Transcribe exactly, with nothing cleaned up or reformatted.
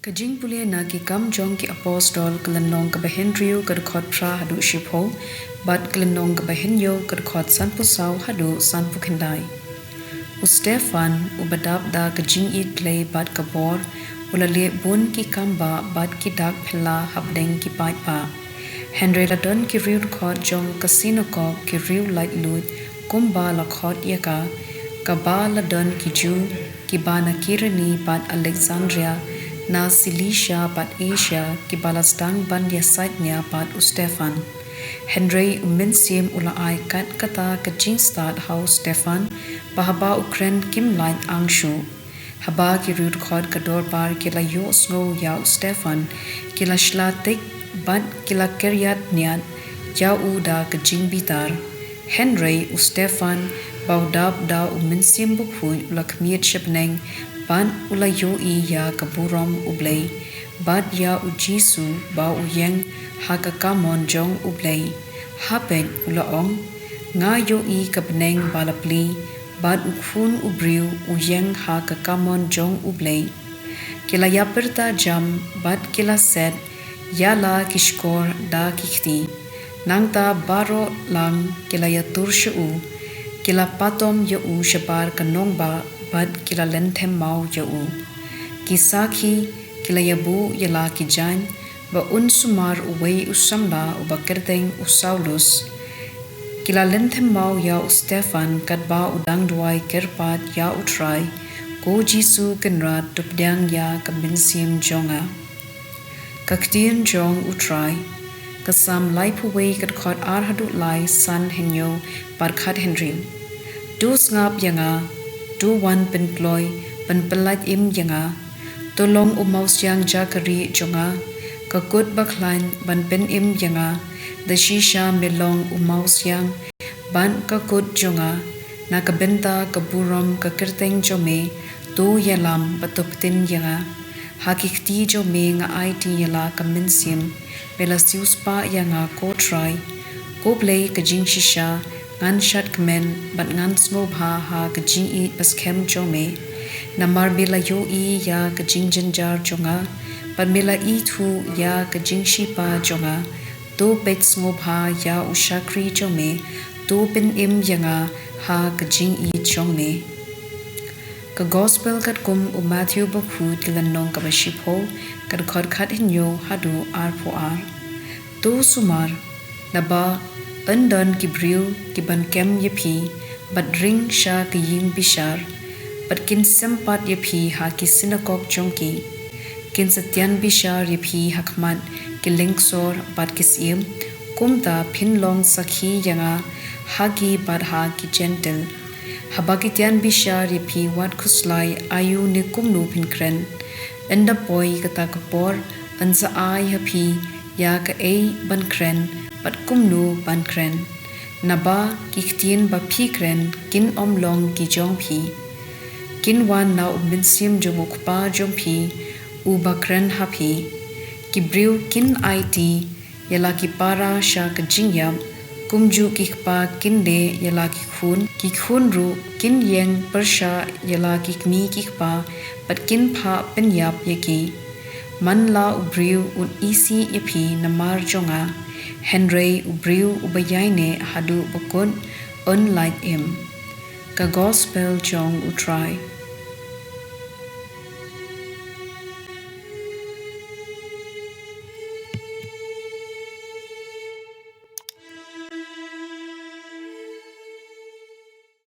Ka jingpule na Ki Kam jong ki Apostol, ka lynnong kaba hynriew, ka dkhot phra haduh shiphew, bad ka lynnong kaba hynñiew, ka dkhot sanphew saw haduh sanphew khyndai. U Stephan, uba dap da ka jingïeit Blei bad ka bor, u la leh bun ki kambah bad ki dak phylla hapdeng ki paidbah. Hynrei la don ki riewdkhot jong ka synagog, ki riewlaitluid, kumba la khot ïa ka, kaba la don ki Jiw, kiba na Kirene bad Alexandria, na Cilicia bad Asia, kiba la sdang ban ïasaid nia bad u Stephan. Hynrei u Mynsiem u la ai kat kata ka jingstad ha u Stephan, ba haba u kren kim lait ang shuh. Haba ki riewdkhot ka dorbar ki la ïohsngew ïa u Stephan, ki la shla thik bad ki la kyrïat niat ïa u da ka jingbitar. Hynrei u Stephan, ba u dap da u Mynsiem Bakhuid, u la khmied sha bneng bad u la ïohi ïa ka burom U Blei, bad ïa u Jisu ba u ïeng ha ka kamon jong U Blei. Ha peit, u la ong, nga ïohi ka bneng ba la plie, bad u Khun u briew u ïeng ha ka kamon jong U Blei. Ki la ïapyrta jam bad ki la set ïa la ki shkor da ki kti. Nangta baroh lang ki la ïatur sha u, ki la patom ïa u shabar ka nongbah bad ki la lynthem maw ïa u. Ki sakhi ki la ïabuh ïa la ki jaiñ ba un sumar uwei u samla uba kyrteng u Saulus. Ki la lynthem maw ïa u Stephan katba u dang duwai kyrpad ïa U Trai, Ko Jisu Kynrad, to pdiang ïa ka mynsiem jong nga. Ka ktien jong U Trai. Ka Salm laiphew wei, ka dkhot ar haduh lai, san, hynñiew bad khathynriew. To sngap ïa nga, to wan pynkloi, pynpyllait im ïa nga. To long u mawsiang jaka rieh jong nga, ka kut bakhlaiñ ban pynim ïa nga. Da shisha me long u mawsiang bad ka kut jong nga. Na ka bynta ka burom ka kyrteng jong me, to ïalam bad to ptin ïa nga. Ha ki kti jong me nga aiti ïa la ka mynsiem, me la siewspah ïa nga, Ko Trai. Ko Blei ka jingshisha, ngan shad kmen bad ngan sngewbha ha ka jingïeit baskhem jong me. Namar me la ïohi ïa ka jingjynjar jong nga, bad me la ithuh ïa ka jingshipa jong nga. To peit sngewbha ïa u shakri jong me, to pynim ïa nga ha ka jingïeit jong me. Ka Gospel katkum u Mathaiw Bakhuid, ka lynnong kaba shiphew, ka dkhot khathynñiew haduh arphew ar. To sumar, naba yn don ki briew kiban kem ïa phi bad ring sha ka ïing bishar, bad kin sympat ïa phi ha ki synagog jong ki. Kin sa tian bishar ïa phi ha khmat ki lyngsor bad ki syiem, kumta phin long sakhi ïa nga ha ki bad ha ki Jentil. Haba ki tian bishar ïa phi, wat khuslai aïu ne kumno phin kren. Ynda poi kata ka por, yn sa ai ha phi ïa kaei ban kren bad kumno ban kren. Naba ki ktien ba phi kren kin ym long ki jong phi. Kin wan na u Mynsiem jong u Kpa jong phi, uba kren ha phi. Ki briew kin aiti ïa la ki para sha ka jingïap, kumjuh ki kpa kin leh ïa la ki khun. Ki khun ruh kin ïeng pyrshah ïa la ki kmie ki kpa, bad kin phah pynïap ïa ki. Man la u briew un isih ïa phi namar jong nga, hynrei u briew uba ïaineh haduh ba kut un lait im. Ka Gospel jong U Trai.